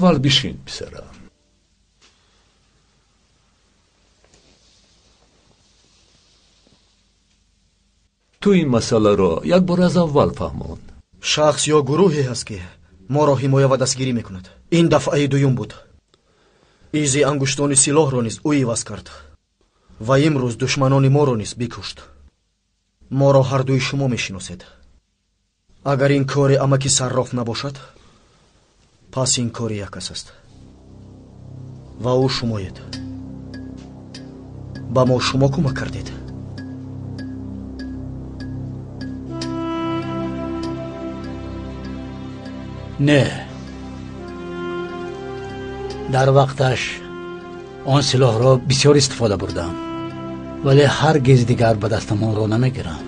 Аввал бишин, писарам. Ту ин масъаларо як бор аз аввал фаҳмон. Шахс ё гурӯҳе ҳаст, ки моро ҳимоя ва дастгирӣ мекунад. Ин дафъаи дуюм буд. Изи ангуштони силоҳро низ ӯ иваз кард ва имрӯз душманони моро низ бикушт. Моро ҳардуи шумо мешиносед. Агар ин кори амаки Сарроф набошад, пас ин кори як кас аст ва ӯ шумоед. Ба мо шумо кӯмак кардед. Не, дар вақташ он силоҳро бисёр истифода бурдам, вале ҳаргиз дигар ба дастам онро намегирам.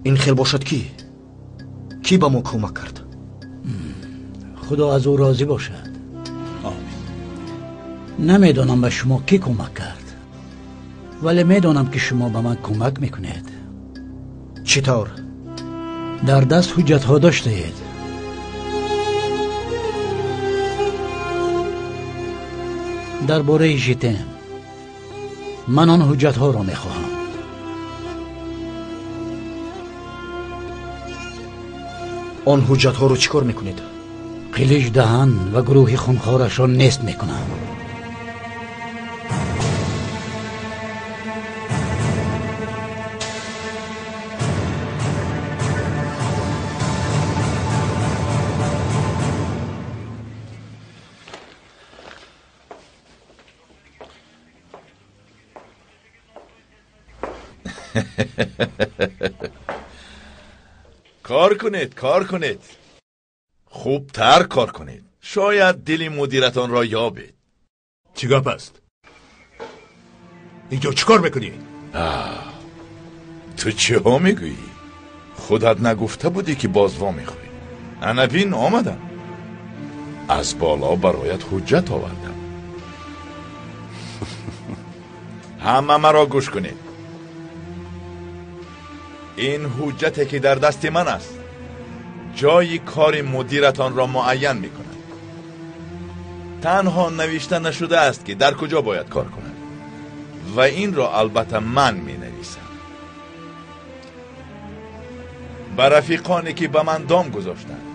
Ин хел бошад, ки кӣ ба мо кӯмак кард? Худо аз ӯ розӣ бошад. Намедонам ба шумо кӣ кӯмак кард, вале медонам, ки шумо ба ман кӯмак мекунед. Чӣ тавр? Дар даст ҳуҷҷатҳо доштаед. Дар бораи ЖИТЕМ ман он ҳуҷҷатҳоро мехоҳам. Он ҳуҷҷатҳоро чӣ кор мекунед? Қилич даҳан ва гурӯҳи хунхорашро нест мекунам. کار کنید، کار کنید، خوبتر کار کنید. شاید دل مدیرتان را یابید. چی گپ است؟ اینجا چیکار میکنی؟ تو چه ها میگویی؟ خودت نگفته بودی که باز وا میخوری؟ انا بین آمدم، از بالا برایت حجت آوردم. همه مرا گوش کنید. این حجتی که در دست من است جای کار مدیرتان را معین می کند. تنها نوشته نشده است که در کجا باید کار کند و این را البته من می نویسم. به رفیقانی که به من دام گذاشتند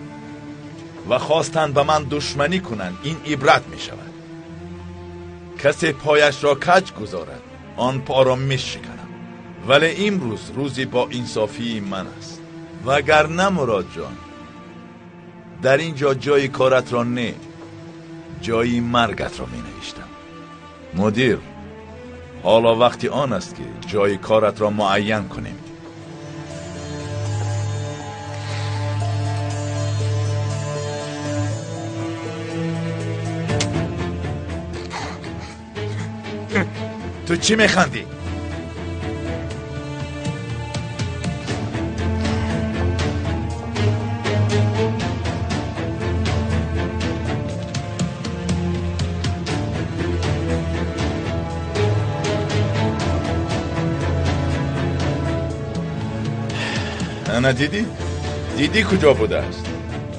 و خواستند به من دشمنی کنند این عبرت می شود. کسی پایش را کج گذارد آن پا را می شکنم. ولی امروز روزی با انصافی من است، وگرنه مراد جان در اینجا جای کارت را نه، جای مرگت را می نوشتم. مدیر، حالا وقتی آن است که جای کارت را معین کنیم. تو چی میخندی؟ انا دیدی؟ دیدی کجا بوده است؟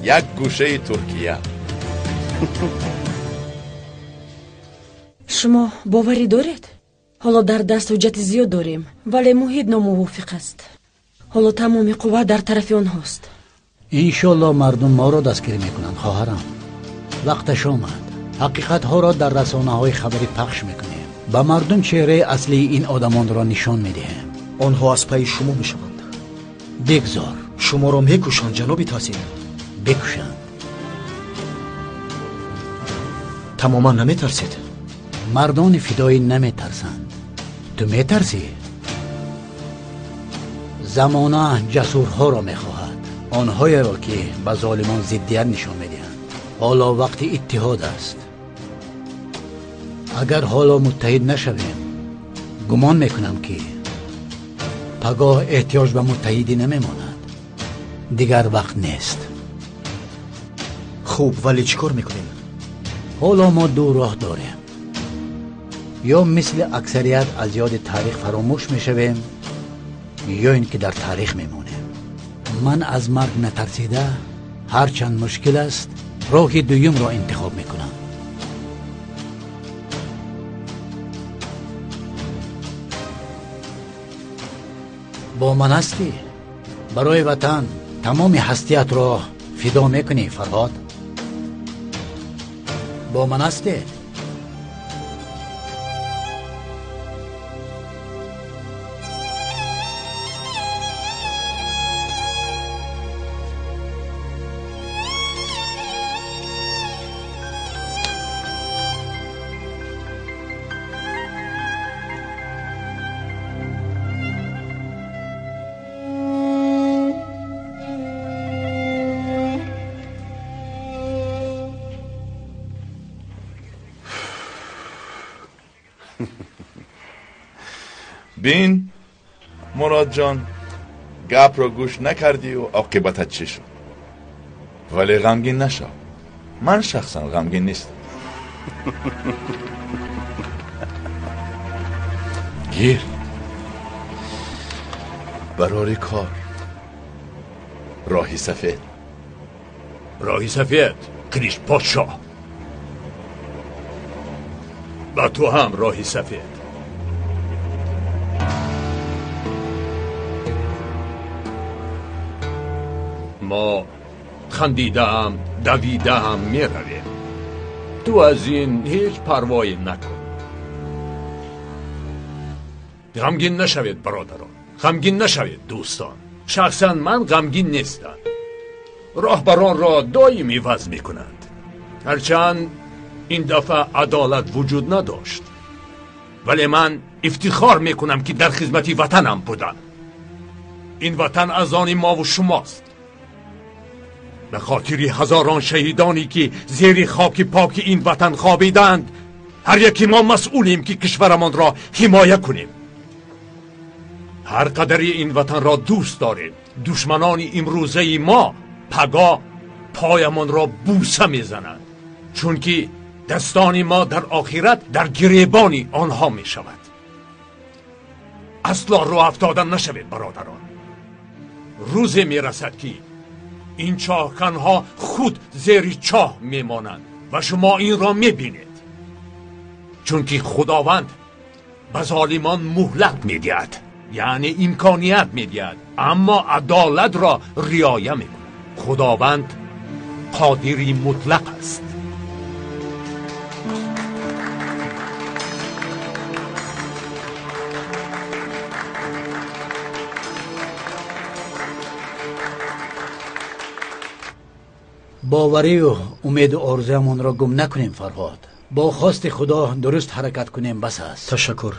یک گوشه ترکیه. شما باوری دارید؟ ҳоло дар даст ҳуҷҷати зиёд дорем, вале муҳит номувофиқ аст. Ҳоло тамоми қувва дар тарафи онҳост. Иншоалло мардум моро дастгирӣ мекунанд, хоҳарам. Вақташ омад. Ҳақиқатҳоро дар расонаҳои хабарӣ пахш мекунем. Ба мардум чеҳраи аслии ин одамонро нишон медиҳем. Онҳо аз пайи шумо мешаванд. Бигзор. Шуморо мекушанд, ҷаноби Таҳсин. Бикушанд. Тамоман наметарсед? Мардони фидоӣ наметарсанд. Ту метарсӣ? Замона ҷасурҳоро мехоҳад, онҳоеро ки ба золимон зиддият нишон медиҳанд. Ҳоло вақти иттиҳод аст. Агар ҳоло муттаҳид нашавем, гумон мекунам ки пагоҳ эҳтиёҷ ба муттаҳидӣ намемонад. Дигар вақт нест. Хуб, вале чӣ кор мекунем? Ҳоло мо ду роҳ дорем. Ё мисли аксарият аз ёди таърих фаромӯш мешавем, ё ин ки дар таърих мемонем. Ман аз марг натарсида Ҳарчанд мушкил аст, роҳи дуюмро интихоб мекунам. Бо ман ҳастӣ? Барои ватан тамоми ҳастиятро фидо мекунӣ, Фарҳод? Бо ман ҳастед? Бин, Муродҷон, гапро гӯш накардию оқибатат чӣ шуд? Вале ғамгин нашав. Ман шахсан ғамгин нестам. Гир. Барори кор. Роҳи сафед. Роҳи сафед, Криш подшоҳ. Ба ту ҳам роҳи сафед. Мо хандидаам, давидаам меравем. Ту аз ин ҳеҷ парвое накун. Ғамгин нашавед, бародарон. Ғамгин нашавед, дӯстон. Шахсан ман ғамгин нестам. Роҳбаронро доим иваз мекунанд. Ҳарчанд ин дафъа адолат вуҷуд надошт, вале ман ифтихор мекунам, ки дар хизмати ватанам будам. Ин ватан аз они мову шумост. Ба хотири ҳазорон шаҳидоне, ки зери хоки поки ин ватан хобиданд, ҳар яки мо масъулем, ки кишварамонро ҳимоя кунем. Ҳар қадаре ин ватанро дӯст дорем, душманони имрӯзаи мо пагоҳ поямонро бӯса мезананд, чунки дастони мо дар охират дар гиребони онҳо мешавад. Асло рӯ афтода нашавед, бародарон. Рӯзе мерасад, ки ин чоҳканҳо худ зери чоҳ мемонанд ва шумо инро мебинед, чунки Худованд ба золимон муҳлат медиҳад, яъне имконият медиҳад, аммо адолатро риоя мекунад. Худованд қодири мутлақ аст. Боварию умеду орзуямонро гум накунем, Фарҳод. Бо хости Худо дуруст ҳаракат кунем, бас аст. Ташаккур.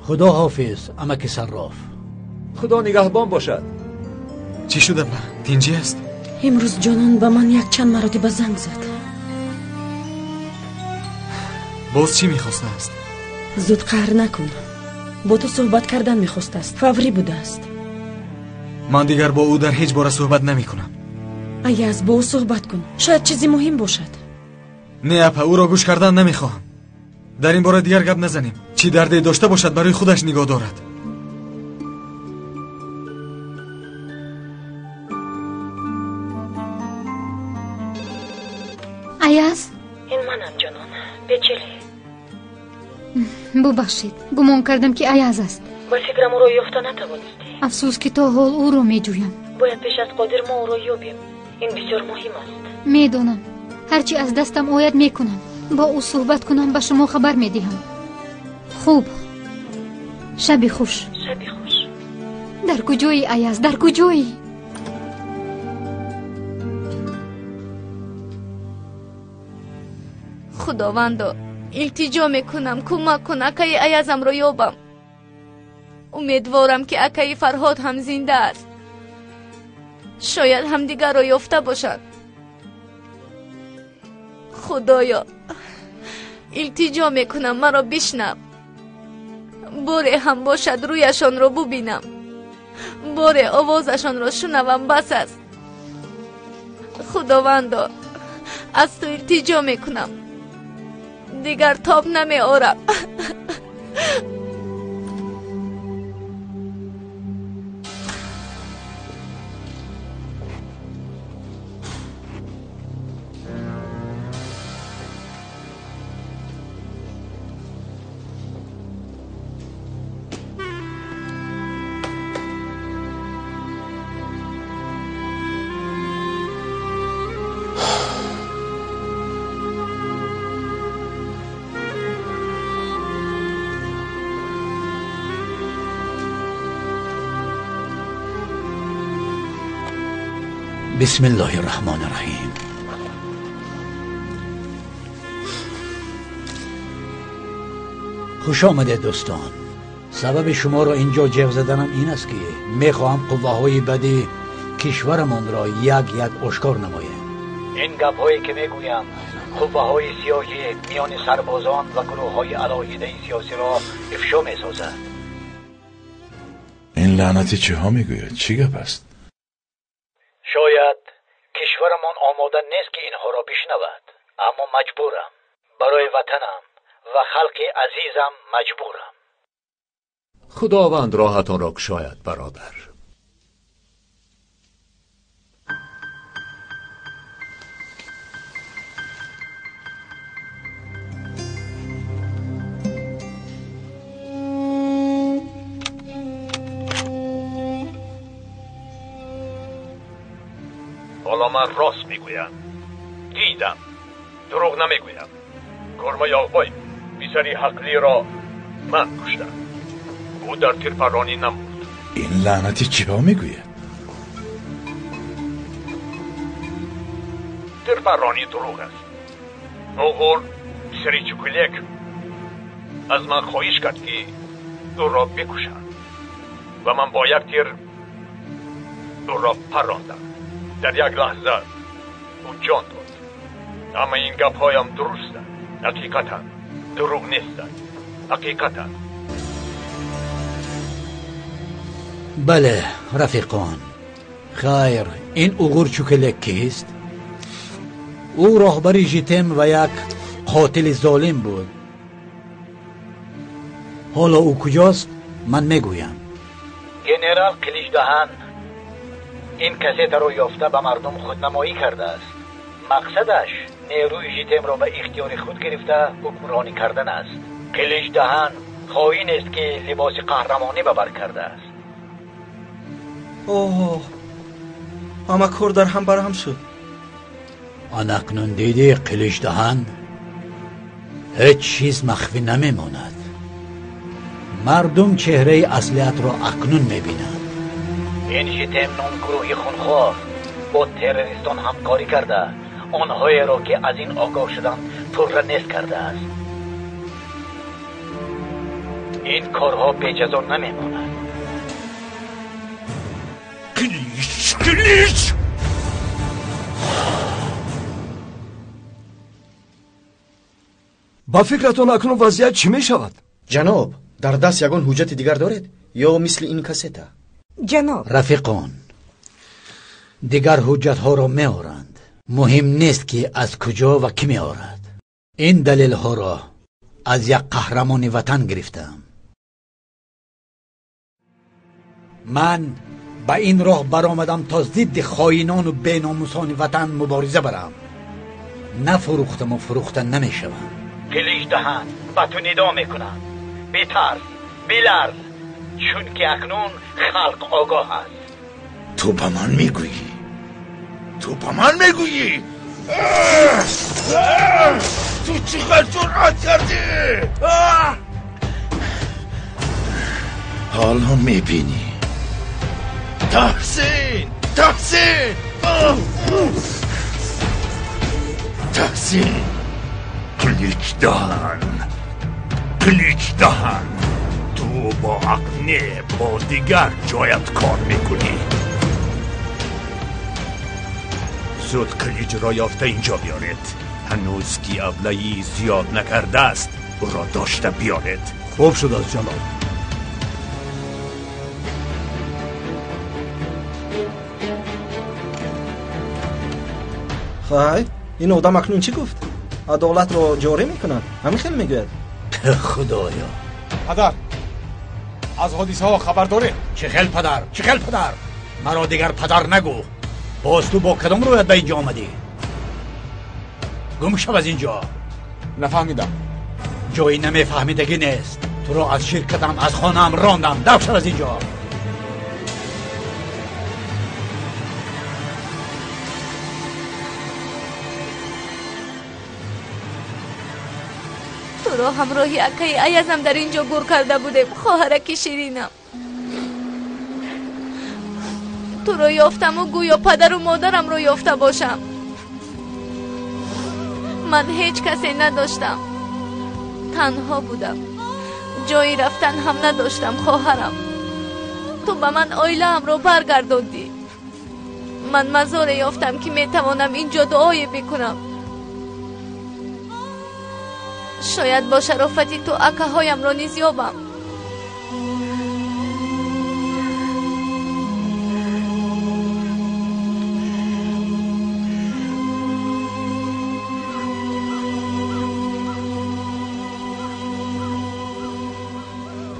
Худо ҳофиз, амаки Сарроф. Худо нигаҳбон бошад. Чӣ шуда, ба? Тинҷӣ аст? Имрӯз Ҷонон ба ман якчанд маротиба занг зад. Боз чӣ мехостааст? Зуд қаҳр накун. Бо ту суҳбат кардан мехостааст. Фаврӣ будааст. Ман дигар бо ӯ дар ҳеҷ бора суҳбат намекунам. Аяз, бо ӯ суҳбат кун. Шояд чизи муҳим бошад. Не, апа, ӯро гӯш кардан намехоҳам. Дар ин бора дигар гап назанем. Чӣ дарде дошта бошад, барои худаш нигоҳ дорад. Аяз? Ин манам, Ҷонон. Бечелӣ. Бубахшед, гумон кардам, ки Аяз аст. Ба фикрам, ӯро ёфта натавонистӣ. Афсӯс, ки то ҳол ӯро меҷӯям. Бояд пеш аз Қодир мо ӯро ёбем. Ин бисёр муҳим аст. Медонам. Ҳарчи аз дастам ояд мекунам. Бо ӯ суҳбат кунам, ба шумо хабар медиҳам. Хуб, шаби хуш. Шаби хуш. Дар куҷоӣ, Аяз, дар куҷоӣ? Худовандо, илтиҷо мекунам, кӯмак кун, акаи Аязамро ёбам. Умедворам, ки акаи Фарҳод ҳам зинда аст. Шояд ҳамдигарро ёфта бошанд. Худоё, илтиҷо мекунам, маро бишнав. Боре ҳам бошад рӯяшонро бубинам, боре овозашонро шунавам, бас аст. Худовандо, аз ту илтиҷо мекунам. Дигар тоб намеорам. بسم الله الرحمن الرحیم. خوش آمده دوستان. سبب شما را اینجا جیغ زدنم این است که میخواهم قوه بدی کشورمان را یک یک آشکار نمایم. این گپ هایی که میگویم قوه های سیاهی میان سربازان و گروه های علاهیده سیاسی را افشا میسازد. این لعنتی چه ها میگوید؟ چی گپ است؟ شاید کشورمان آماده نیست که اینها را بشنود، اما مجبورم. برای وطنم و خلق عزیزم مجبورم. خداوند راهتان را گشاید برادر. حالا من راست میگویم. دیدم، دروغ نمیگویم. گرمه آقای پسری حقلی را من کشتم. او در تیرپرانی نمرد. این لعنتی چی ها میگوید؟ تیرپرانی دروغ است. اوغور پسری چوکلک از من خواهش کرد که او را بکشم و من با یک تیر او را پراندم. در یک لحظه او جان داد. اما این گپ هایم درستند، حقیقتا دروغ نیستند، حقیقتا. بله رفیقان، خیر، این اوغور چوکلک کیست؟ او راهبر ژیتم و یک قاتل ظالم بود. حالا او کجاست؟ من میگویم. گنرال قلیچ دهن این کسیت را یافته به مردم خودنمایی کرده است. مقصدش نیروی ژیتم را به اختیار خود گرفته حکمرانی کردن است. قلیچ دهن خائن است که لباس قهرمانی به بر کرده است. اوه، همه کار در هم برهم شد. آن اکنون دیدی قلیچ دهن؟ هیچ چیز مخفی نمیماند. مردم چهره اصلیت را اکنون میبینند. این ژیتم نام گروهی خونخوار با تروریستان همکاری کرده، آنهایی را که از این آگاه شدند پرره نیست کرده است. این کارها بی جزا نمیماند. قلیچ، قلیچ! با فکرتون اکنون وضعیت چی می شود؟ جناب، در دست یگان حجت دیگر دارید یا مثل این کسته؟ جناب رفیقان، دیگر حجت ها را می آورند. مهم نیست که از کجا و کی می آورد. این دلیل ها را از یک قهرمان وطن گرفتم. من به این راه برآمدم تا ضد خائنان و بیناموسان وطن مبارزه برم. نفروختم و فروخته نمیشوم. قلیچ دهن به تو ندا میکنم، بی ترس، بی لرز، چون که اکنون خلق آگاه است. تو به من میگویی؟ تو به من میگویی؟ تو چقدر جرأت کردی؟ حالا میبینی. تحسین، تحسین، تحسین. قلیچ دهن، قلیچ دهن، تو با عقل نه، با دیگر جایت کار میکنی. زود قلیچ را یافته اینجا بیارید. هنوز که ابلهی زیاد نکرده است او را داشته بیارید. خوب شد از جناب. خای، این آدم اکنون چی گفت؟ Адолатро ҷорӣ мекунад. Ҳамин хел мегӯяд. Худоё. Падар, аз ҳодисаҳо хабар доред? Чӣ хел падар? Чӣ хел падар? Маро дигар падар нагӯ. Боз ту бо кадом рӯят ба инҷо омадӣ? Гум шав аз инҷо. Нафаҳмидам. Ҷои намефаҳмидагӣ нест. Туро аз ширкатам, аз хонаам рондам. Дав шав аз инҷо. Туро ҳамроҳи акаи Аязам дар ин ҷо гур карда будем, хоҳараки ширинам. Туро ёфтаму гӯё падару модарамро ёфта бошам. Ман ҳеҷ касе надоштам, танҳо будам, ҷои рафтан ҳам надоштам. Хоҳарам, ту ба ман оилаамро баргардондӣ. Ман мазоре ёфтам, ки метавонам ин ҷо дуое бикунам. Шояд бо шарофати ту акаҳоямро низ ёбам.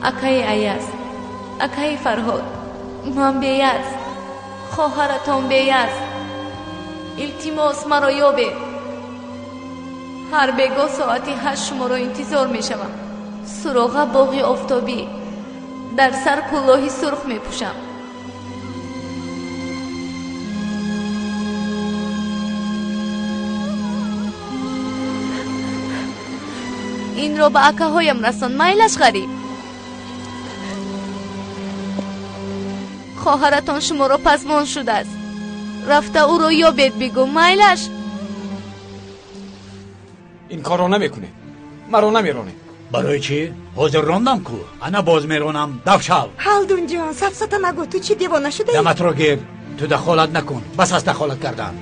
Акаи Аяз, акаи Фарҳод, ман беяз, хоҳаратон беяз. Илтимос, маро ёбед. Ҳар бегоҳ соати 8 шуморо интизор мешавам. Суроға боғи офтобӣ. Дар сар кӯлоҳи сурх мепӯшам. Инро ба акаҳоям расон, майлаш ғариб. Хоҳаратон шуморо пазмон шудааст. Рафта ӯро ёбед, бигӯ, майлаш. Ин корро намекунед, маро намеронед. Барои чӣ? Ҳозир рондам ку, ана боз меронам. Дав шав. Ҳалдунҷон, сафсата нагӯ, ту чӣ девона шудаӣ? Даматро гир, ту дахолат накун. Бас аст дахолат кардан.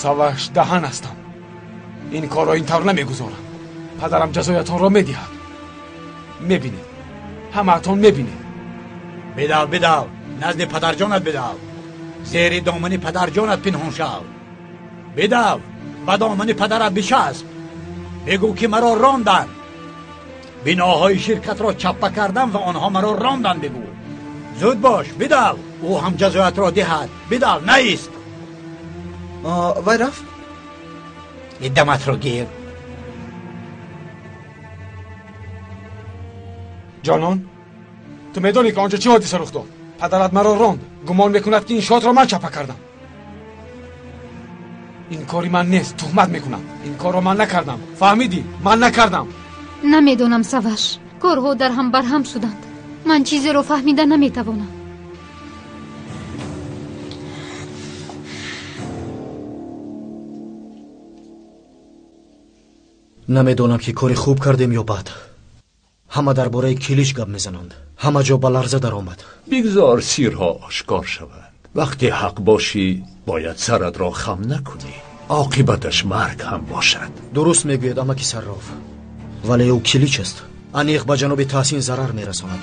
Саваш даҳан ҳастам. Ин корро ин тавр намегузорам. Падарам ҷазоятонро медиҳад. Мебинед, ҳамаатон мебинед. Бидав, бидав, назди падарҷонат бидав. Зери домани падарҷонат пинҳон шав. Бидав, ба домани падарат бичасп. Бигӯ, ки маро ронданд. Биноҳои ширкатро чаппа кардам ва онҳо маро ронданд, бигӯ. Зуд бош, бидав, ӯ ҳам ҷазоятро диҳад. Бидав, наист. Вай рафт? Даматро гир. Ҷонон, ту медонӣ, ки он ҷо чӣ ҳодиса рух дод? Падарат маро ронд. Гумон мекунад, ки иншоотро ман чапа кардам. Ин кори ман нест, туҳмат мекунам. Ин корро ман накардам. Фаҳмидӣ? Ман накардам. Намедонам, Саваш. Корҳо дар ҳам барҳам шуданд. Ман чизеро фаҳмида наметавонам. Намедонам, ки кори хуб кардем ё бад. Ҳама дар бораи Килич гап мезананд. Ҳама ҷо ба ларза даромад. Бигзор сирҳо ошкор шаванд. Вақте ҳақ бошӣ, бояд саратро хам накунӣ. Оқибаташ марг ҳам бошад. Дуруст мегӯяд амаки Сарроф, вале ӯ Килич аст. Аниқ ба ҷаноби Таҳсин зарар мерасонад.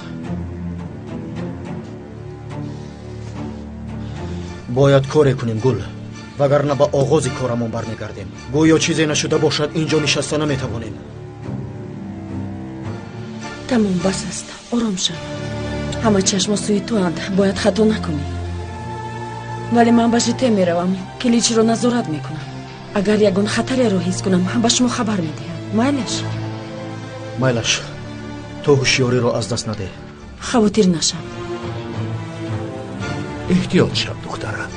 Бояд коре кунем, Гул, вагарна ба оғози корамон бармегардем. Гӯё чизе нашуда бошад, ин ҷо нишаста наметавонем. Тамом, бас аст. Ором шав. Ҳама чашмо сӯи туанд, бояд хато накунӣ. Вале ман ба жите меравам, Киличро назорат мекунам. Агар ягон хатареро ҳис кунам, ба шумо хабар медиҳам. Майлаш? Майлаш, ту ҳушёриро аз даст надеҳ. Хавотир нашав. Эҳтиёт шав, духтарам.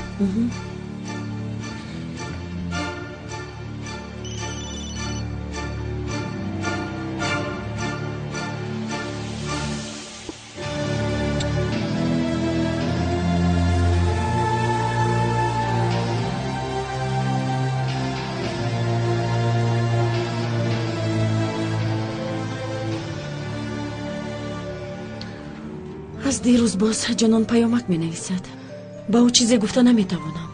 Аз дирӯз боз Ҷонон паёмак менависад. Ба ӯ чизе гуфта наметавонам.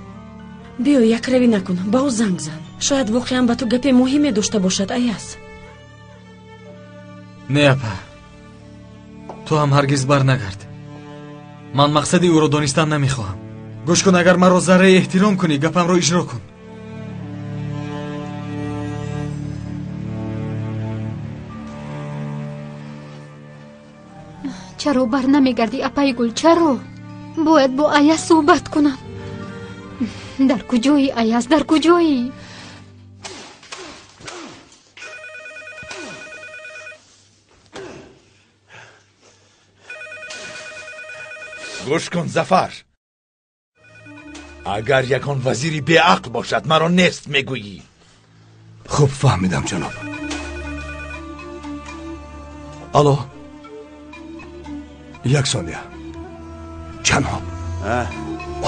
Биё, якравӣ накун, ба ӯ занг зан. Шояд воқеан ба ту гапе муҳиме дошта бошад, Аяз. Не, апа, ту ҳам ҳаргиз бар нагард. Ман мақсади ӯро донистан намехоҳам. Гӯш кун, агар маро зарраи эҳтиром кунӣ, гапамро иҷро кун. Чаро бар намегардӣ, апаи гул? Чаро? Бояд бо Аяз суҳбат кунам. Дар куҷоӣ, Аяз? Дар куҷоӣ? Гӯш кун, Зафар. Агар ягон вазири беақл бошад, маро нест мегӯӣ. Хуб фаҳмидам, ҷаноб. Алло, як сония. Ҷаноб,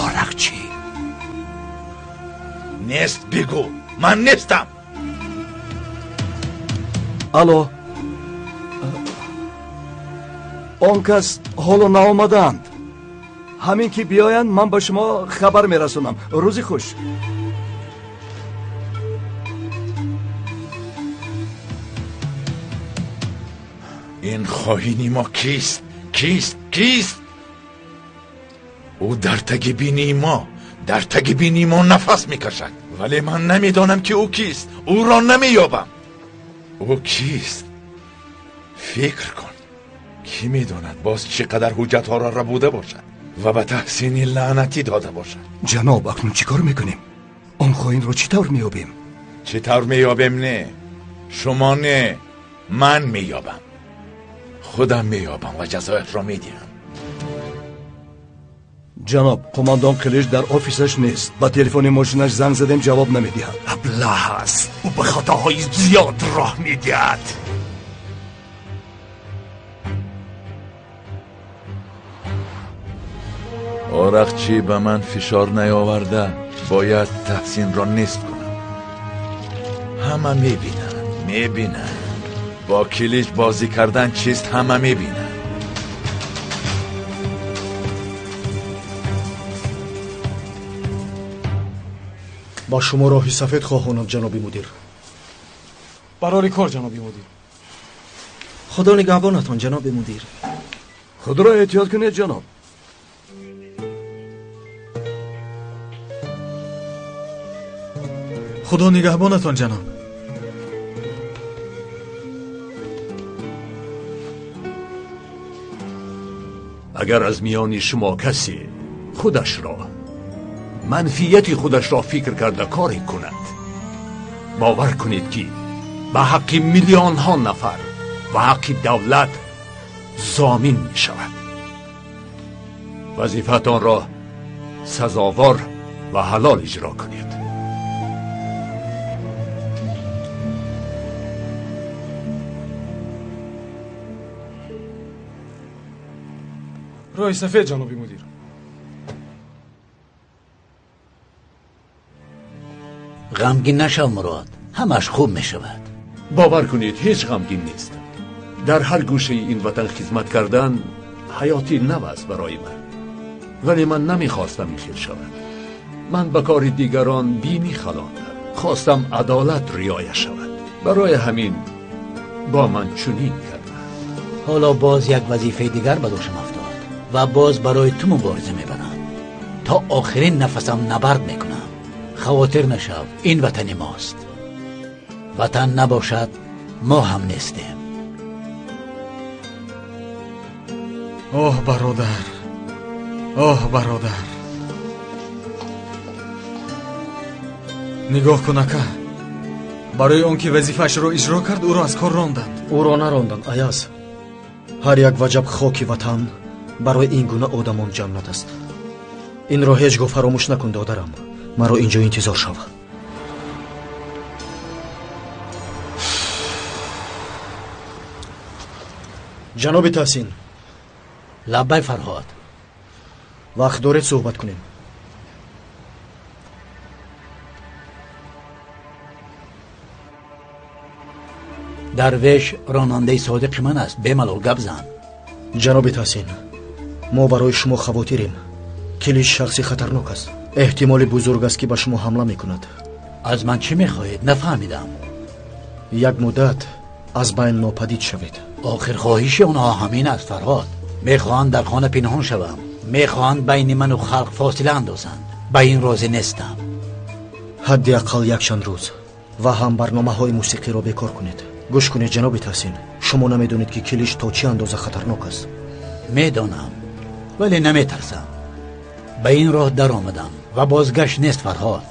Орақчӣ. Нест бигӯ, ман нестам. Алло, он кас ҳоло наомадаанд. Ҳамин ки биёянд, ман ба шумо хабар мерасонам. Рӯзи хуш. Ин хоҳини мо кист? Кист? Кист? Ӯ дар таги бинии мо, дар таги бинии мо нафас мекашад, вале ман намедонам ки ӯ кист. Ӯро намеёбам. Ӯ кист? Фикр кун, кӣ медонад боз чӣ қадар ҳуҷҷатҳоро рабуда бошад ва ба Таҳсини лаънатӣ дода бошад. Ҷаноб, акнун чӣ кор мекунем? Он хоинро чӣ тавр меёбем? Чӣ тавр меёбем? Не, шумо не, ман меёбам. Худам меёбам ва ҷазоятро медиҳам. Ҷаноб, қумондон Қилич дар офисаш нест. Ба телефони мошинаш занг задем, ҷавоб намедиҳад. Аблаҳ аст. Ӯ ба хатоҳои зиёд роҳ медиҳад. Орақчӣ ба ман фишор наёварда, бояд Таҳсинро нест кунам. Ҳама мебинанд, мебинанд. Бо Килич бозӣ кардан чист, ҳама мебинанд. Ба шумо роҳи сафед хоҳонам, ҷаноби мудир. Барори кор, ҷаноби мудир. Худо нигаҳбонатон, ҷаноби мудир. Худро эҳтиёт кунед, ҷаноб. Худо нигаҳбонатон, ҷаноб. Агар аз миёни шумо касе худашро, манфиати худашро фикр карда коре кунад, бовар кунед ки ба ҳаққи миллионҳо нафар ва ҳаққи давлат зомин мешавад. Вазифаатонро сазовор ва ҳалол иҷро кунед. Роҳи сафед, ҷаноби мудир. Ғамгин нашав, Мурод, ҳамаш хуб мешавад. Бовар кунед, ҳеҷ ғамгин нестам. Дар ҳар гӯшаи ин ватан хизмат кардан ҳаёти нав аст барои ман. Вале ман намехостам ин хел шавад. Ман ба кори дигарон бинӣ халондам. Хостам адолат риоя шавад. Барои ҳамин бо ман чунин карданд. Ҳоло боз як вазифаи дигар ба дӯшам афтод ва боз барои ту мубориза мебарам. То охирин нафасам набард мекунам. Хавотир нашав, ин ватани мост. Ватан набошад, мо ҳам нестем. Оҳ, бародар, оҳ, бародар. Нигоҳ кун, ака. Барои он ки вазифаашро иҷро кард, ӯро аз кор ронданд. Ӯро наронданд, Аяз. Ҳар як ваҷаб хоки ватан барои ин гуна одамон ҷаннат аст. Инро ҳеҷ гоҳ фаромӯш накун, додарам. Маро инҷо интизор шав. Ҷаноби Таҳсин. Лаббай, Фарҳод. Вақт доред суҳбат кунем? Дарвеш ронандаи содиқи ман аст, бемалол гап зан. Ҷаноби Таҳсин, мо барои шумо хавотирем. Килич шахси хатарнок аст. Эҳтимоли бузург аст ки ба шумо ҳамла мекунад. Аз ман чӣ мехоҳед? Нафаҳмидам. Як муддат аз байн нопадид шавед. Охир хоҳиши онҳо ҳамин аст, Фарҳод. Мехоҳанд дар хона пинҳон шавам. Мехоҳанд байни ману халқ фосила андозанд. Ба ин розӣ нестам. Ҳадди ақал якчанд рӯз ва ҳам барномаҳои мусиқиро бекор кунед. Гӯш кунед, ҷаноби Таҳсин, шумо намедонед ки Килич то чӣ андоза хатарнок аст. Медонам, вале наметарсам. Ба ин роҳ даромадам ва бозгашт нест Фарҳод.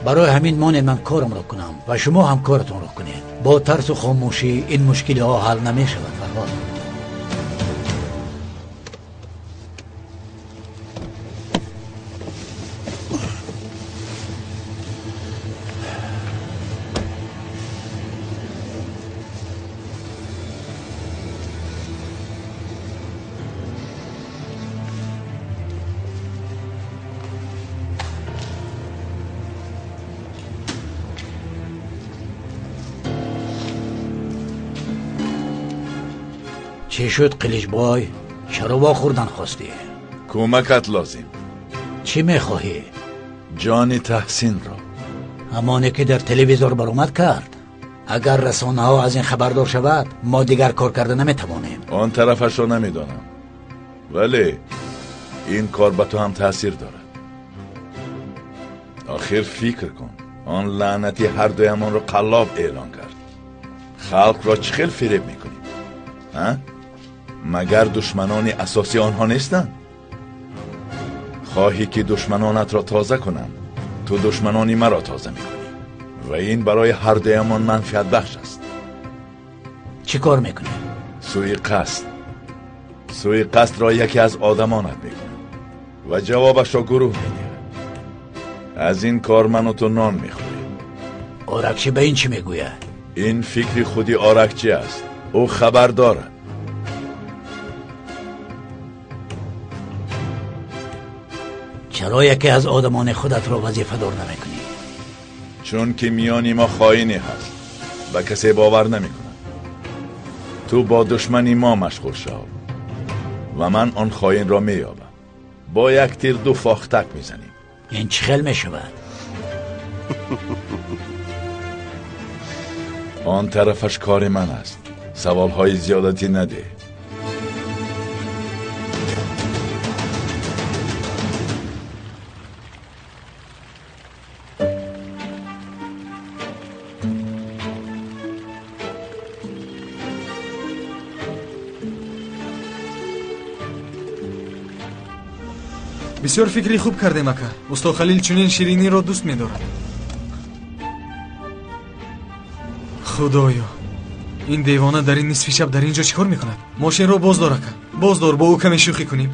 Барои ҳамин монед ман корамро кунам ва шумо ҳам коратонро кунед. Бо тарсу хомӯшӣ ин мушкилиҳо ҳал намешавад Фарҳод. Чӣ шуд Қиличбой? Чаро вохӯрдан хостӣ? Кӯмакат лозим. Чӣ мехоҳӣ? Ҷони Таҳсинро. Ҳамоне ки дар телевизор баромад кард. Агар расонаҳо аз ин хабардор шавад, мо дигар кор карда наметавонем. Он тарафашро намедонам, вале ин кор ба ту ҳам таъсир дорад. Охир фикр кун, он лаънатӣ ҳар дуямонро қаллоб эълон кард. Халқро чӣ хел фиреб мекунем? А? Магар душманони асосӣ онҳо нестанд? Хоҳӣ ки душманонатро тоза кунам, ту душманони маро тоза мекунӣ ва ин барои ҳар дуямон манфиатбахш аст. Чӣ кор мекунӣ? Суиқасд. Суиқасдро яке аз одамонат мекунад ва ҷавобашро гурӯҳ медиҳад. Аз ин кор ману ту нон мехӯрем. Оракчӣ ба ин чӣ мегӯяд? Ин фикри худи Оракчӣ аст. Ӯ хабар дорад. Чаро яке аз одамони худатро вазифадор намекунӣ? Чун ки миёни мо хоине ҳаст, ба касе бовар намекунад. Ту бо душмани мо машғул шав ва ман он хоинро меёбам. Бо як тир ду фохтак мезанем. Ин чӣ хел мешавад? Он тарафаш кори ман аст. Саволҳои зиёдатӣ надеҳ. Бисёр фикри хуб кардем, ака. Усто Халил чунин шириниро дӯст медорад. Худоё, ин девона дар ин нисфи шаб дар ин ҷо чӣ кор мекунад? Мошинро боздор, ака, боздор, бо ӯ каме шӯхӣ кунем.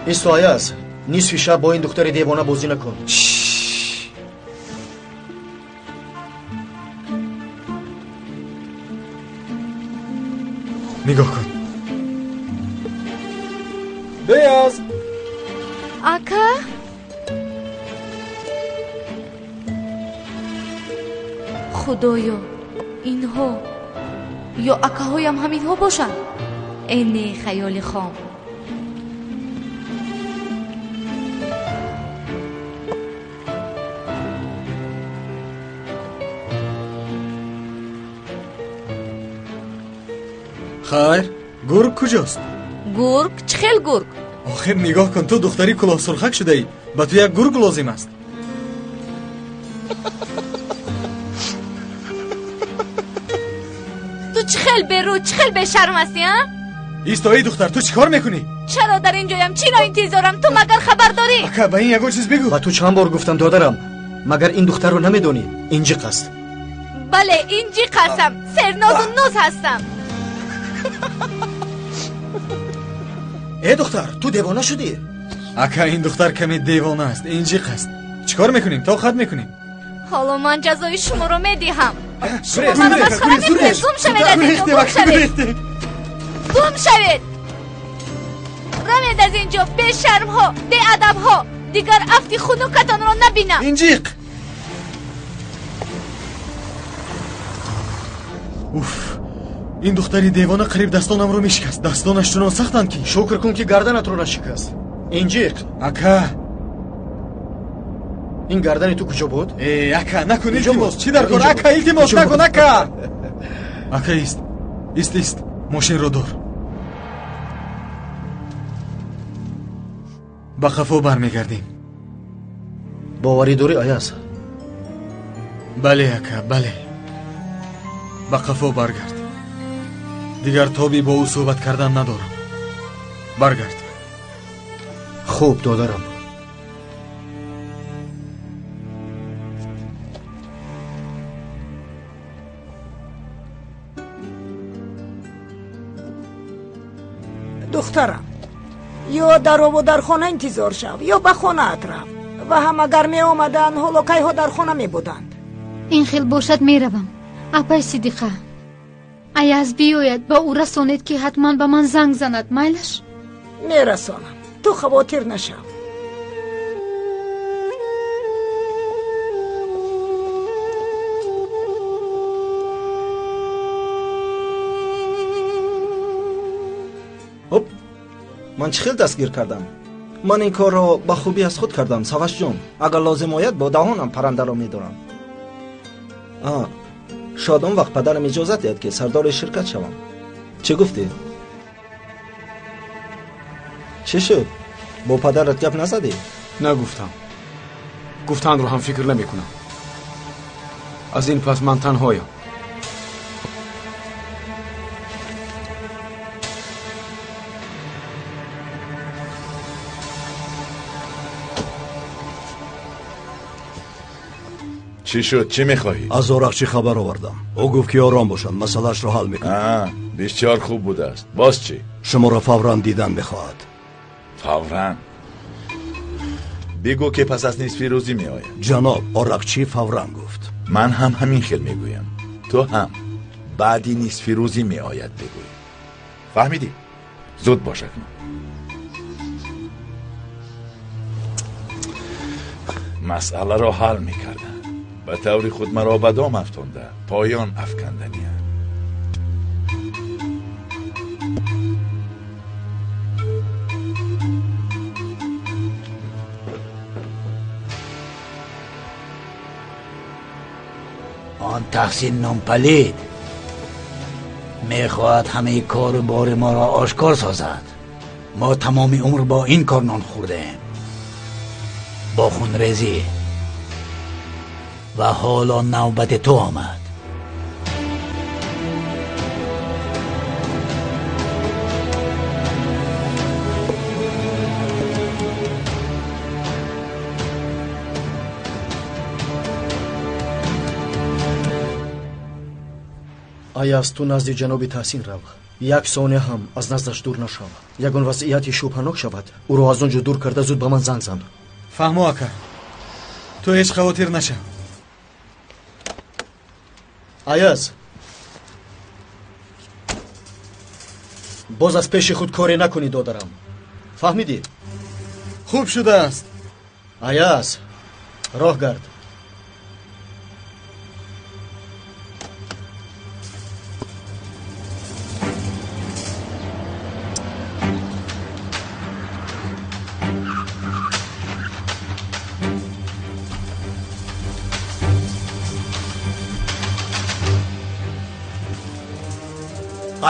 Исто, Аяз, нисфи шаб бо ин духтари девона бозӣ накун. Нигоҳ кун. Беяз! Ака? Худоё, инҳо ё акаҳоям ҳаминҳо бошанд? Э не, хаёли хом. Хайр, гург куҷост? Гург? Чӣ хел гург? Охир нигоҳ кун, ту духтари кулоҳсурхак шудаӣ. Ба ту як гург лозим аст. Ту чӣ хел берӯ, чӣ хел бешарм ҳастӣ, а? Исто, эй духтар, ту чӣ кор мекунӣ? Чаро дар ин ҷоям? Чиро интизорам? Ту магар хабар дорӣ? Ака, ба ин ягон чиз бигӯ. Ба ту чанд бор гуфтам, додарам, магар ин духтарро намедонӣ? Инҷиқ аст. Бале, инҷиқ ҳастам. Сернозу ноз ҳастам. Э духтар, ту девона шудӣ? Ака, ин духтар каме девона аст, инҷиқ аст. Чӣ кор мекунем? Тоқат мекунем. Ҳоло ман ҷазои шуморо медиҳам. Шумо маро масхара мекунед. Гум шавед аз инҷо, гум шавед, гум шавед. Равед аз инҷо, бешармҳо, беадабҳо. Дигар афти хунукатонро набинам. Инҷиқ! Уф, ин духтари девона қариб дастонамро мешикаст. Дастонаш чунон сахтанд ки шукр кун ки гарданатро нашикаст. Инҷиқ! Ака! Ин гардани ту куҷо буд? Э, ака, накун, илтимос. Чӣ дар кор? Ака, илтимос, накун, ака! Ака, ист. Ист, ист. Мошинро дор. Ба қафо бармегардем. Боварӣ дорӣ, Аяз? Бале, ака, бале. Ба қафо баргард. Дигар тоби бо ӯ суҳбат кардан надорам. Баргард. Хуб, додарам. Духтарам, ё дар оводархона интизор шав, ё ба хонаат рав. Ва ҳам агар меомаданд, ҳоло кайҳо дар хона мебуданд. Ин хел бошад, меравам. Апай Сидиқа, Аяз биёяд, ба ӯ расонед, ки ҳатман ба ман занг занад, майлаш? Мерасонам, ту хавотир нашав. Ҳоп, ман чӣ хел дастгир кардам? Ман ин корро ба хубӣ аз худ кардам, Савашҷон. Агар лозим ояд, бо даҳонам паррандаро медорам. Шояд он вақт падарам иҷозат диҳад, ки сардори ширкат шавам. Чӣ гуфтӣ? Чӣ шуд? Бо падарат гап назадӣ? Нагуфтам. Гуфтанро ҳам фикр намекунам. Аз ин пас ман танҳоям. Чӣ шуд? Чӣ мехоҳӣ? Аз Орақчӣ хабар овардам. Ӯ гуфт, ки ором бошанд, масъалаашро ҳал мекунад. Бисёр хуб будааст. Боз чӣ? Шуморо фавран дидан мехоҳад. Фавран? Бигӯ, ки пас аз нисфи рӯзӣ меояд. Ҷаноб, Орақчӣ фавран гуфт. Ман ҳам ҳамин хел мегӯям. Ту ҳам баъди нисфи рӯзӣ меояд бигӯй. Фаҳмидӣ? Зуд бош акнун. Масъаларо ҳал мекардам. Ба таври худ маро ба дом афтонда, поён афканданиям. Он Таҳсин номпалид мехоҳад ҳамаи кору бори моро ошкор созад. Мо тамоми умр бо ин кор нон хӯрдаем, бо хунрезӣ, ва ҳоло навбати ту омад. Аяз, ту назди ҷаноби Таҳсин рав. Як сония ҳам аз наздаш дур нашав. Ягон вазъияти шубҳанок шавад, ӯро аз он ҷо дур карда зуд ба ман занг зан. Фаҳмо, ака, ту ҳеҷ хавотир нашав. Аяз, боз аз пеши худ коре накунӣ, додарам. Фаҳмидӣ? Хуб шудааст. Аяз, роҳ гард.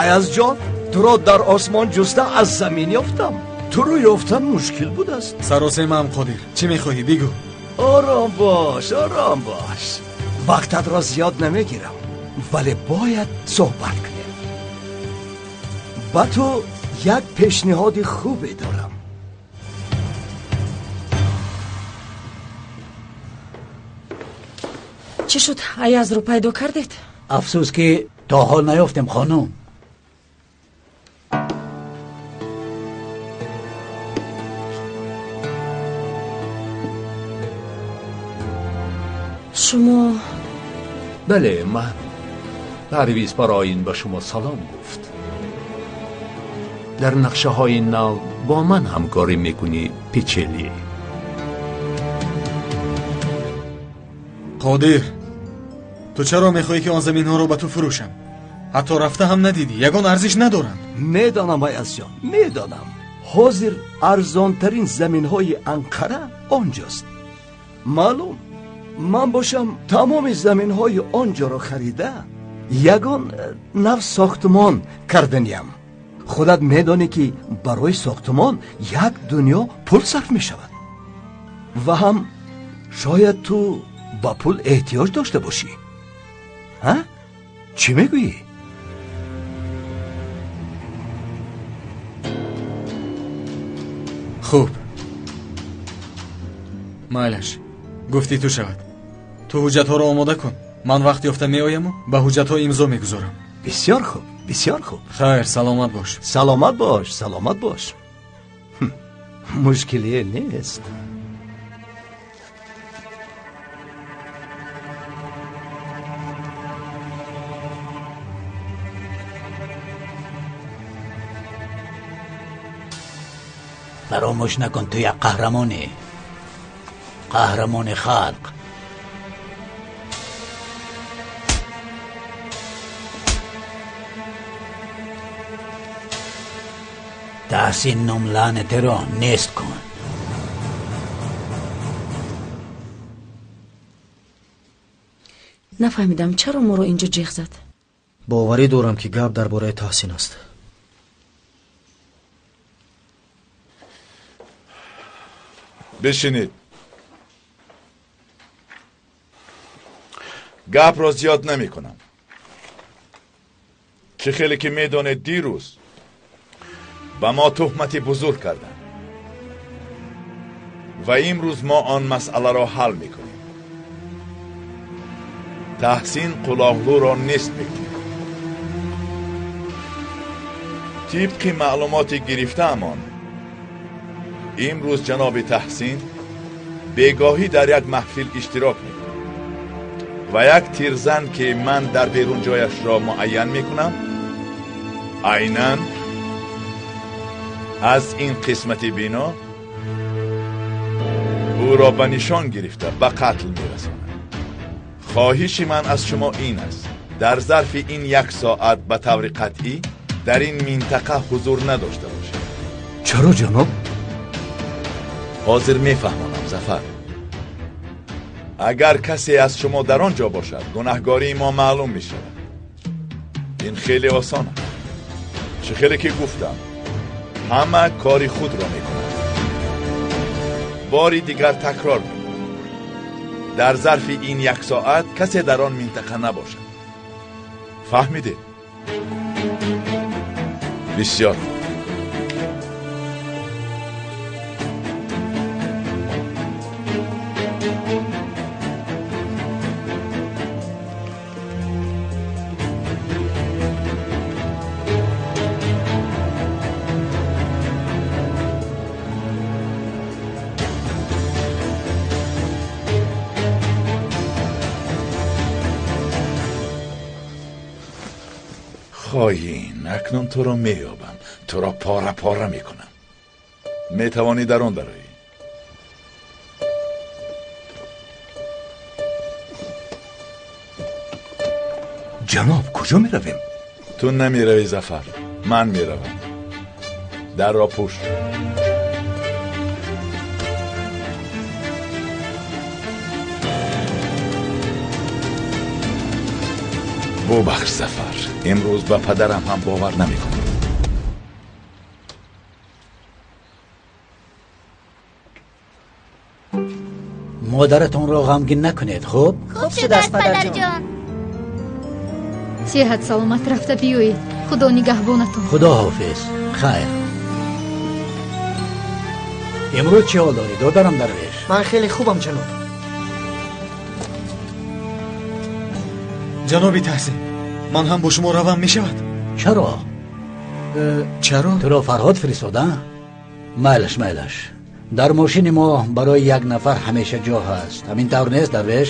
Аязҷон, туро дар осмон ҷуста аз замин ёфтам. Туро ёфтан мушкил будааст. Саросемаам, Қодир. Чӣ мехоҳӣ, бигӯ. Ором бош, ором бош. Вақтатро зиёд намегирам, вале бояд суҳбат кунем. Ба ту як пешниҳоди хубе дорам. Чӣ шуд? Аязро пайдо кардед? Афсӯс, ки то ҳол наёфтем, хонум. Шумо? Бале, ман. Парвиз барои ин ба шумо салом гуфт. Дар нақшаҳои нав бо ман ҳамкорӣ мекунӣ, Печели. Қодир, ту чаро мехоҳӣ, ки он заминҳоро ба ту фурӯшам? Ҳатто рафта ҳам надидӣ, ягон арзиш надоранд. Медонам, Аязҷон, медонам. Ҳозир арзонтарин заминҳои Анқара онҷост. Маълум, ман бошам тамоми заминҳои онҷоро харида, ягон нав сохтмон карданиям. Худат медонӣ, ки барои сохтмон як дунё пул сарф мешавад. Ва ҳам шояд ту ба пул эҳтиёҷ дошта бошӣ. Ҳа? Чӣ мегӯӣ? Хуб, майлаш, гуфти ту шавад. Ту ҳуҷҷатҳоро омода кун, ман вақт ёфта меояму ба ҳуҷҷатҳо имзо мегузорам. Бисёр хуб, бисёр хуб. Хайр, саломат бош. Саломат бош, саломат бош. Мушкилие нест. Фаромӯш накун, ту як қаҳрамонӣ, қаҳрамони халқ. Таҳсин ном лаънатиро нест кун. Нафаҳмидам, чаро моро инҷо ҷеғ зад. Боварӣ дорам, ки гап дар бораи Таҳсин аст. Бишинед. Гапро зиёд намекунам. Чӣ хеле ки медонед, дирӯз ба мо туҳмати бузург карданд ва имрӯз мо он масъаларо ҳал мекунем. Таҳсин Қулоғлуро нест мекунем. Тибқи маълумоти гирифтаамон, имрӯз ҷаноби Таҳсин бегоҳӣ дар як маҳфил иштирок мекунад ва як тирзан, ки ман дар берун ҷояшро муайян мекунам, айнан аз ин қисмати бино ӯро ба нишон гирифта ба қатл мерасонад. Хоҳиши ман аз шумо ин аст, дар зарфи ин як соат ба таври қатъӣ дар ин минтақа ҳузур надошта бошед. Чаро, ҷаноб? Ҳозир мефаҳмонам, Зафар. Агар касе аз шумо дар он ҷо бошад, гунаҳгории мо маълум мешавад. Ин хеле осон аст. Чӣ хеле ки гуфтам, ҳама кори худро мекунад. Бори дигар такрор мекунам, дар зарфи ин як соат касе дар он минтақа набошад. Фаҳмидед? Бисёр. Хоин, акнун туро меёбам, туро пора пора мекунам. Метавонӣ дар он дароӣ. Ҷаноб, куҷо меравем? Ту намеравӣ, Зафар, ман меравам. Дарро пӯш. Бубахш, Зафар, имрӯз ба падарам ҳам бовар намекунам. Модаратонро ғамгин накунед, хуб? Хуб шудааст, падарҷон. Сеҳат саломат рафта биёед. Худо нигаҳбонатон. Худо ҳофиз. Хайр. Имрӯз чӣ ҳол дорӣ, додарам Дарвеш? Ман хеле хубам, ҷаноб. Ҷаноби Таҳсин, ман ҳам бо шумо равам мешавад? Чаро? Чаро? Туро Фарҳод фиристода? Майлаш, майлаш. Дар мошини мо барои як нафар ҳамеша ҷо ҳаст. Ҳамин тавр нест, Дарвеш?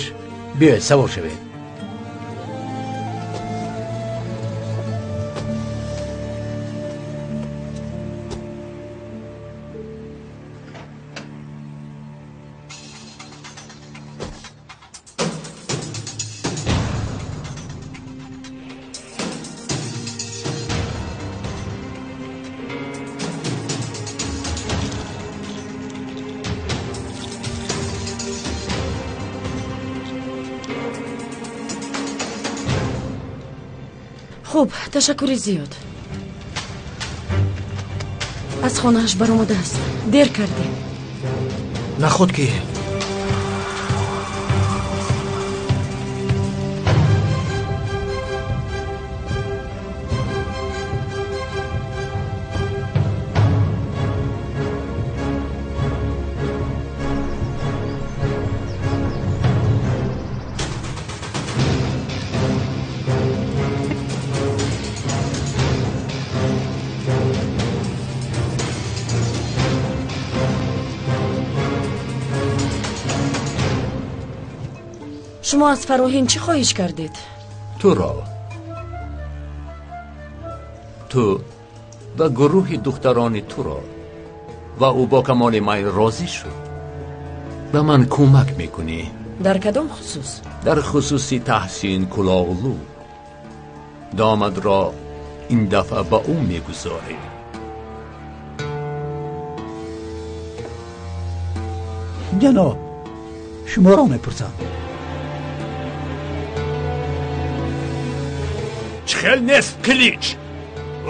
Биёед, савор шавед. Хуб, ташаккури зиёд. Аз хонааш баромадааст. Дер кардем. Наход ки Шумо аз Фароҳин чӣ хоҳиш кардед? Туро. Ту ва гурӯҳи духтарони туро. Ва ӯ бо камоли майл розӣ шуд. Ба ман кӯмак мекунӣ. Дар кадом хусус? Дар хусуси Таҳсин Кулоғлу. Домадро ин дафъа ба ӯ мегузорӣ. Ҷаноб, шуморо мепурсам. Чхел нест, Қилич.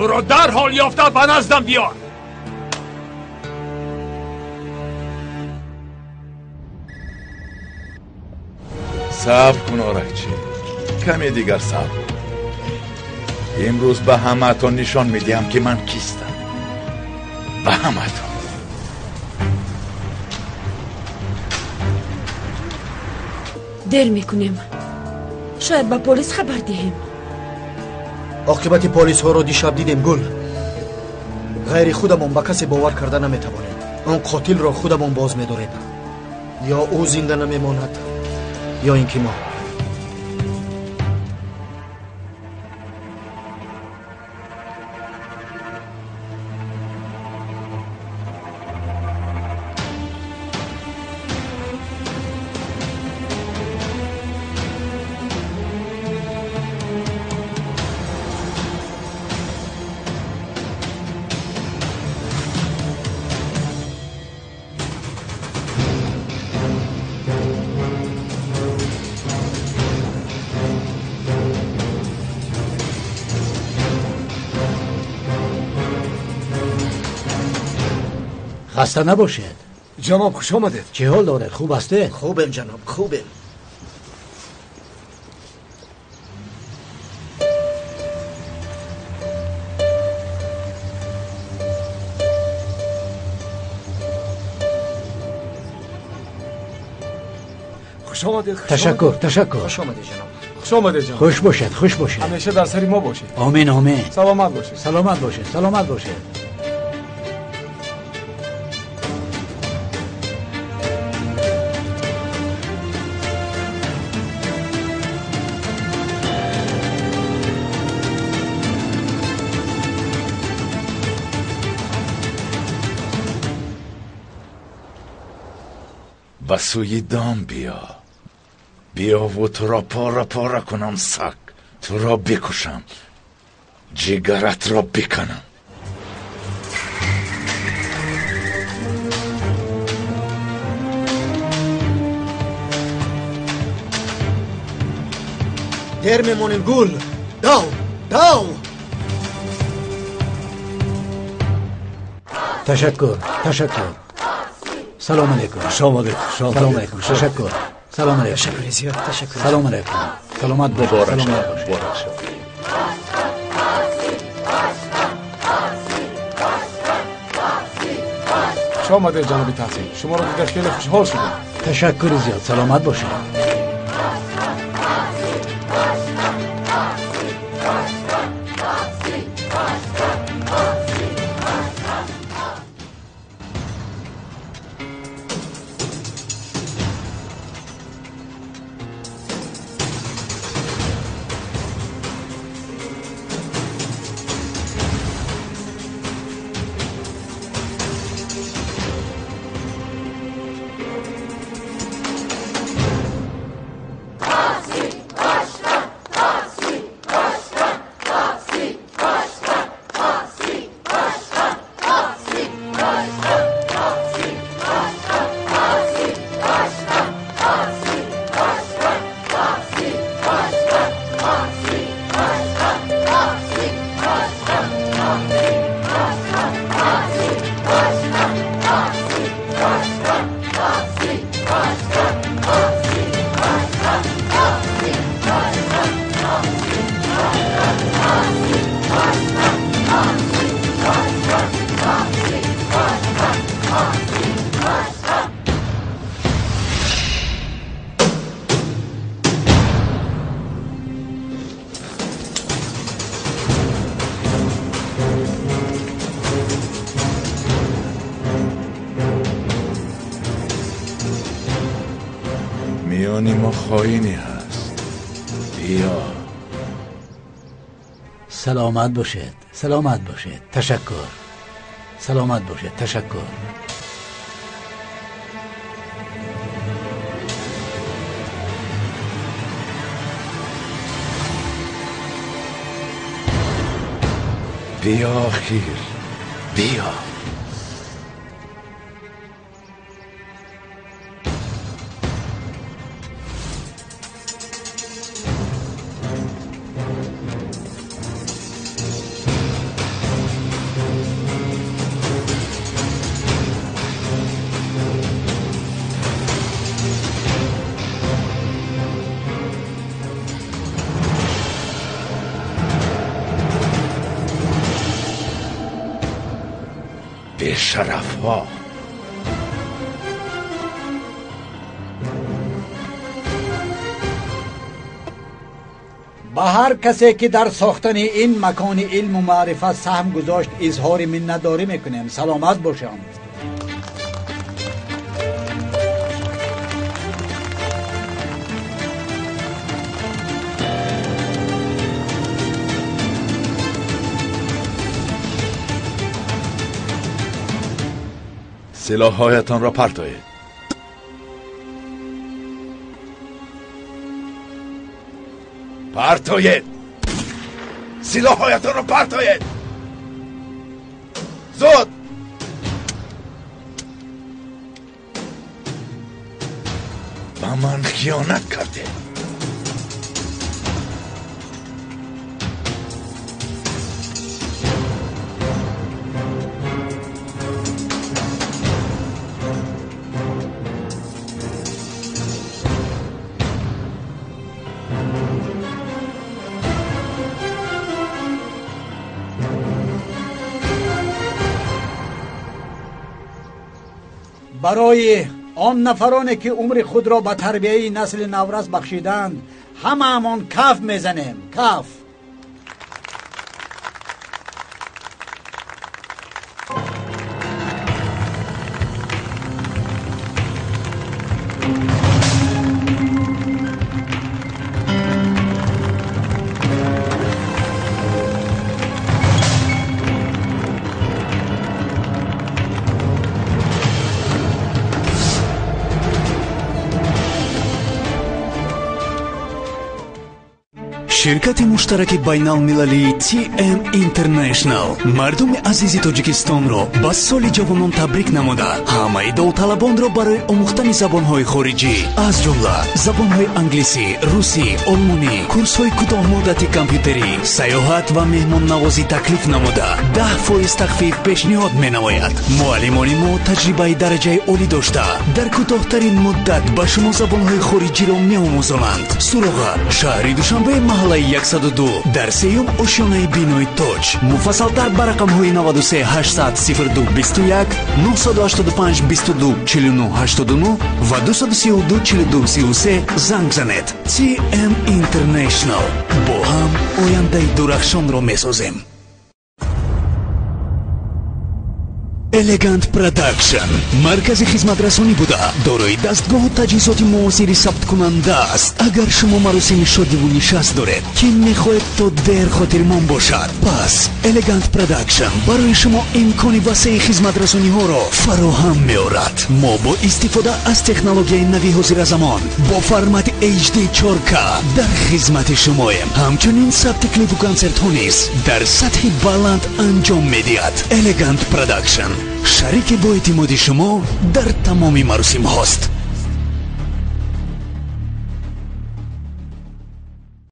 Ӯро дарҳол ёфта ба наздам биёр. Сабр кун, Оракчӣ. Каме дигар сабр кун. Имрӯз ба ҳамаатон нишон медиҳам, ки ман кистам. Ба ҳамаатон. Дер мекунем. Шояд ба полис хабар диҳем. Оқибати полисҳоро дишаб дидем, Гул. Ғайри худамон ба касе бовар карда наметавонем. Он қотилро худамон боз медорем. Ё ӯ зинда намемонад, ё ин ки мо. хаста набошед. Ҷаноб, хуш омадед. Чӣ ҳол доред? Хуб ҳастед? Хубем, ҷаноб, хубем. Хуш омадед. Ташаккур, ташаккур. Хуш омадед, ҷаноб. Хуш омадед, ҷаноб. Хуш бошед, хуш бошед. Ҳамеша дар сари мо бошед. Омин, омин. Саломат бошед. Саломат бошед, саломат бошед. Ба сӯи дом биё. Биёву туро пора пора кунам, саг. Туро бикушам, ҷигаратро биканам. Дер мемонем, Гул. Дав, дав. Ташаккур, ташаккур. Салом алейкум. Хуш омадед. Салом алейкум. Ташаккур. Салом алейкум. Ташаккури зиёд, ташаккур. Салом алейкум. Саломат бошед. Муборак Саломат шавад, бошед. муборак шавад. Хуш омадед, ҷаноби Таҳсин. Шуморо дида хеле хушҳол шудем. Ташаккури зиёд. Саломат бошед. Миёни мо хоине ҳаст. Биё. Саломат бошед, саломат бошед. Ташаккур. Саломат бошед, ташаккур. Биё, хир, биё. Бешарафҳо. Ба ҳар касе ки дар сохтани ин макони илму маърифат саҳм гузошт, изҳори миннатдорӣ мекунем. Саломат бошанд. Силоҳҳоятонро партоед. Партоед! Силоҳҳоятонро партоед! Зуд! Ба ман хиёнат кардед. Барои он нафароне ки умри худро ба тарбияи насли наврас бахшиданд, ҳамаамон каф мезанем. Каф. Ширкати муштараки байналмилалии TM International мардуми азизи Тоҷикистонро ба соли ҷавонон табрик намуда, ҳамаи довталабонро барои омӯхтани забонҳои хориҷӣ, аз ҷумла забонҳои англисӣ, русӣ, олмонӣ, курсҳои кӯтоҳмуддати компютерӣ, сайёҳат ва меҳмоннавозӣ таклиф намуда, 10% тахфиф пешниҳод менамояд. Муаллимони мо таҷрибаи дараҷаи олӣ дошта, дар кӯтоҳтарин муддат ба шумо забонҳои хориҷиро меомӯзонанд. Суроға: шаҳри Душанбе, маҳаллаи 102, дар сеюм ошёнаи бинои Тоҷ. Муфассалтар ба рақамҳои 93 800 02 21, 985 22 49 89 ва 232 42 33 занг занед. TM International. Бо ҳам ояндаи дурахшонро месозем. Elegant Production маркази хизматрасонӣ буда, дорои дастгоҳу таҷҳизоти муосири сабткунанда аст. Агар шумо маросими шодиву нишаст доред, ки мехоҳед то дер хотирмон бошад, пас Elegant Production барои шумо имкони васеи хизматрасониҳоро фароҳам меорад. Мо бо истифода аз технологияи нави ҳозиразамон бо формати HD 4K дар хизмати шумоем. Ҳамчунин сабти клипу консертҳо низ дар сатҳи баланд анҷом медиҳад. Elegant Production шарики боэътимоди шумо дар тамоми маросимҳост.